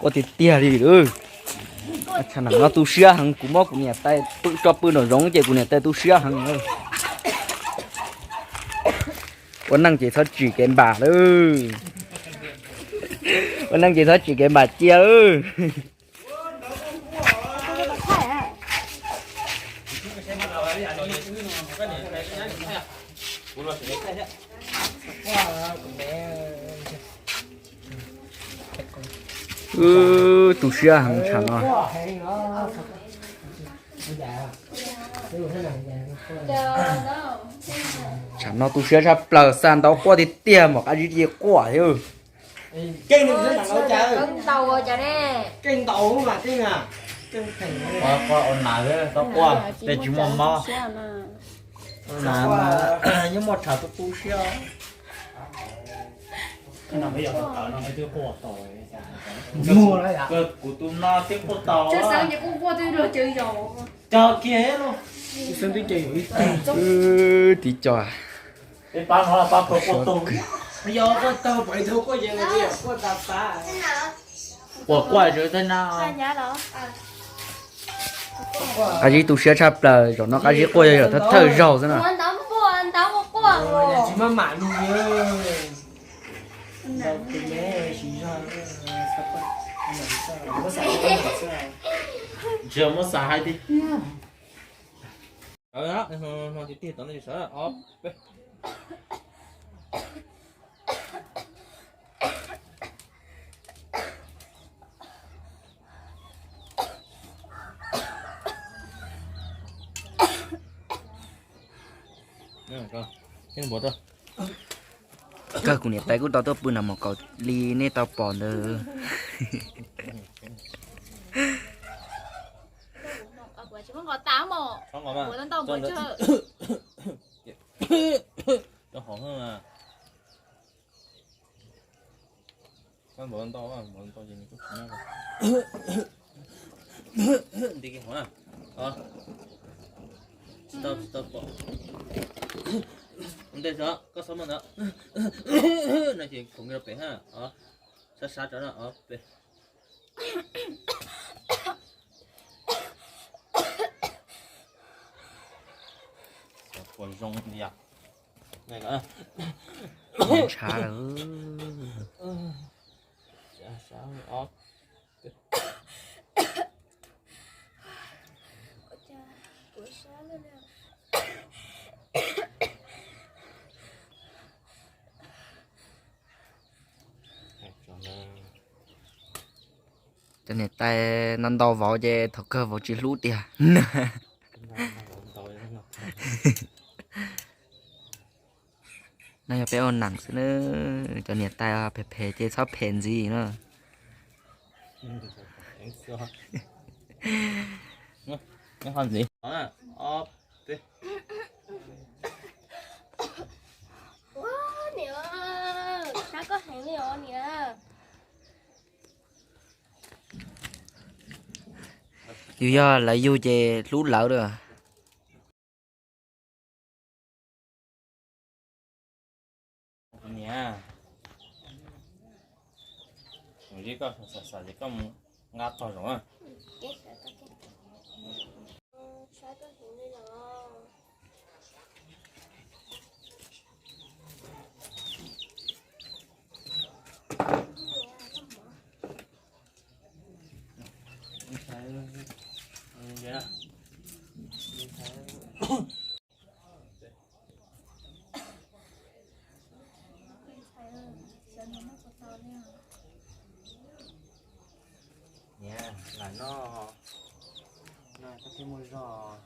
Quaj tiag tiag li lawm. Tshav ntuj no tu siab heev, kuv muab kuv niam tais pw tso pw nraum zoov ces kuv niam tais tu siab heev. Ua neej ces txhob tsim kev npam lawm. Ua neej ces txhob tsim kev npam cia lawm. Tu siab heev tshav no. Tshav no tu siab tshaj plaws, xa ntau quaj tiag tiag, mam qab zib cia quaj thiab. Keej ntau, keej ntau mas keej a. Quaj ua nas xwb, txhob quaj, tej tsis muaj mob. Nas mas yeej muaj tshav tu tu siab. Kuv tus no twb quaj tau. Cog kiag los. Tiv co. Peb pab no pab pawg quaj tau. Yog quaj tau pom ib tug quaj yees, quaj tas tas. Quaj quaj zov tej na. Qab zib tu siab tshaj plaws, zaum no qab zib quaj yog yam thawj thawj zaug xwb na. Tsis maj mam lug. Tsis muab xav hais tiag tiag. Tig tod no sawv ob peb. Kawg kuv niam tais kuj tau tuaj pw nram mos kaum li nej tau pom ntawd. Nti kiag hov na. Tsis tau, tsis tau pom. Ua ntej tso, koj txhob muaj ntawd. No ces khoov kiag rau pem ha. Sab sab tso na, pem. Puas zoo yom? Ntshav lawm. Cov niam tais no ntau vauv ces thaum kawg vauv tsis hlub tiag. No yog peb ua neej xwb na, cov niam tais phem phem ces txhob phem ntxiv na. Niam, sab koj heev li os niam. Yus yog lawv yug ces hlub lawv lawm. Niam, mus zib koj xav xav ces koj mus nqa tog zoov. Niam, lam noj, noj koj thiaj muaj zog.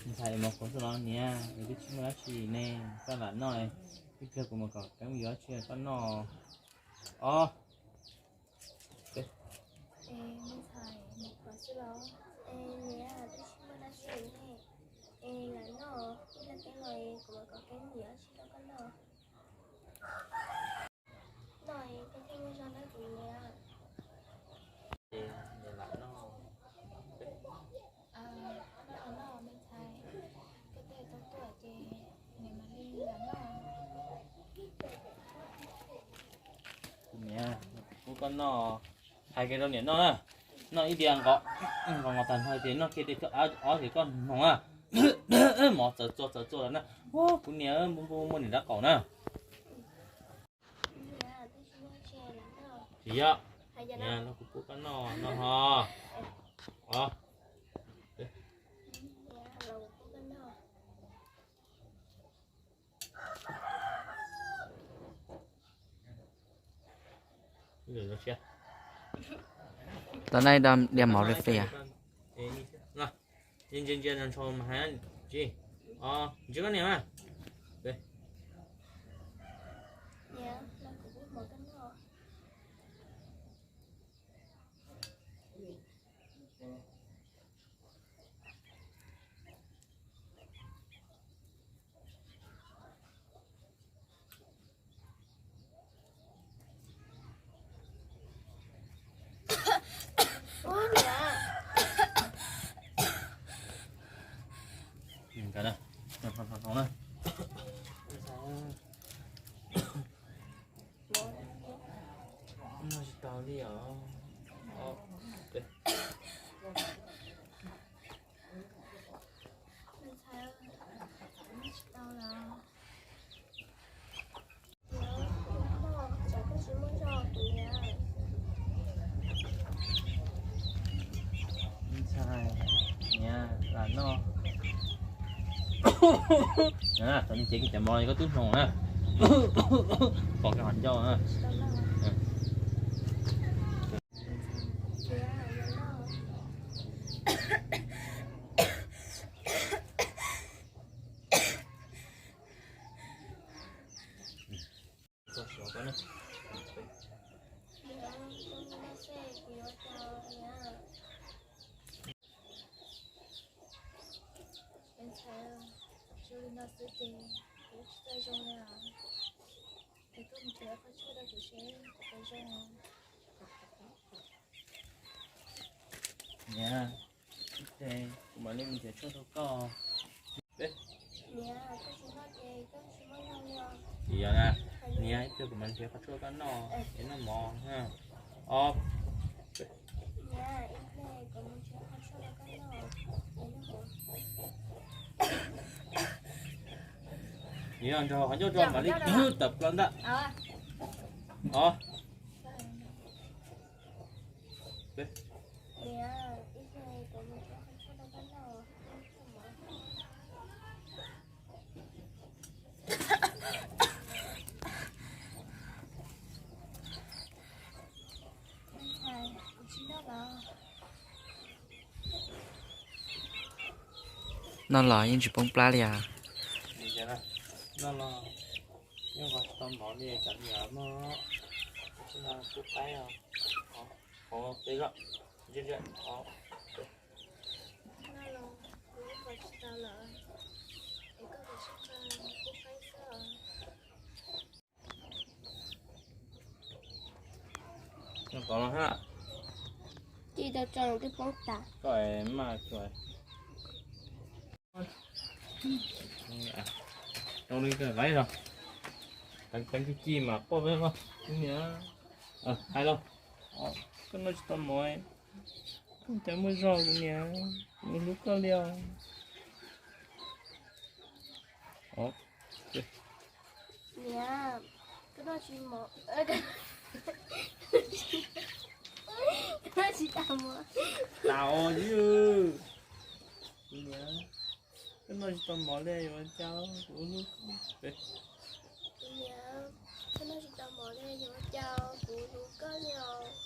Ntxhais, mus qhov xwb los niam, es twb tsis muaj dab tsi ne, koj lam noj, twb kawg kuv mus kom keeb yuav dab tsi koj noj. Ob. Ntxhais, mus qhov xwb los, niam, twb tsis muaj dab tsi ne, es lam noj, ib leeg keeb los kuv mus kom keeb yuav dab tsi rau koj noj. No, hais kiag rau niam noj na, noj ib diav nqos, nqos nqos tag nrho ces noj kiag tej thawj ob ces koj mloog na. Mov txawv txua txawv txua lawm na. Kuv niam muaj niam rab qaum na. Tsis yog, niam los kuv pub koj noj no ho. Tối nay đo đeo máu rơi phê à? Ntsia ntsia ntsho mas hais, tsis, ntsia koj niam mas. Noj tsis tau li os. Ntxhais, niam lam noj. Tau ces koj cov mov koj twb hnoos na, pom koj qhov ncauj na. Ntxhais, zoo li no xwb ces kuv tsis tau zoo li os. Es koj mus nrhiav qhov tshuaj rau kuv seb puas tau zoo. Niam, ib pliag kuv mam li mus nrhiav tshuaj rau koj. Niam, koj tsis noj ces koj tsis muaj zoo li os. Tsis yog na, niam, ib pliag kuv mam nrhiav qhov tshuaj koj noj, es noj mov na. Ob. Niam, ib pliag kuv mus nrhiav qhov tshuaj rau koj noj, es noj mov. Niam, nrog qhov ncauj rau mam li tawm plaws ntag. Ob. Noj los yeej tsis poob plab li os. Noj los yeej nqos tsis tau mov li, cov niam muab tsis no pub qaib os. Qhov peb loj, noj los kuv yeej nqos tsis tau lawm, es koj kom tsis no pub qaib xwb os. Tov los ha. Ci tau tso twb poob tas. Koj maj tsuas. Rau li kawg laib los. Teev ci ci mas quaj peb os. Niam, hais los. Koj noj tsis tau mov, koj cas muaj zog kuv niam, kuv hlub koj li os. Niam, koj noj tsis mov, koj noj tsis tau mov. Tas os, niam, koj noj tsis tau mov li yuav ua cas kuv hlub. Niam, koj noj tsis tau mov li yuav ua cas kuv hlub koj li os.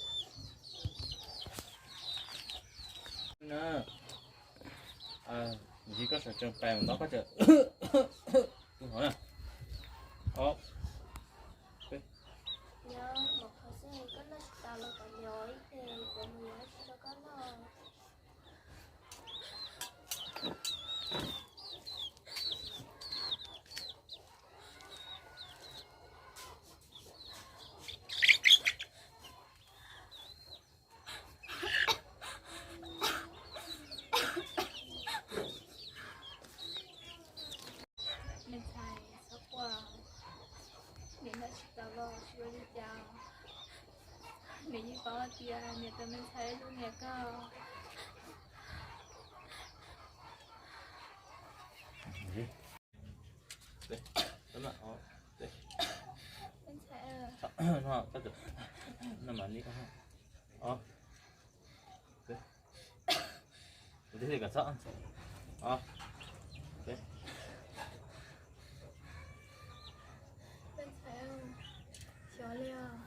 Na, ntxiv koj sawv tsees pais mus nto koj tseem tu hov na. Niam, mov qhuav xwb koj noj tsis tas los kom niam ib pliag kuv mus yuav dab tsi rau koj noj. Me ntxhais, txhob quaj, niam noj tsis tau los tsis ua li cas, niam Koj tias niam tais me ntxhais hlub niam koj. Xyov li os.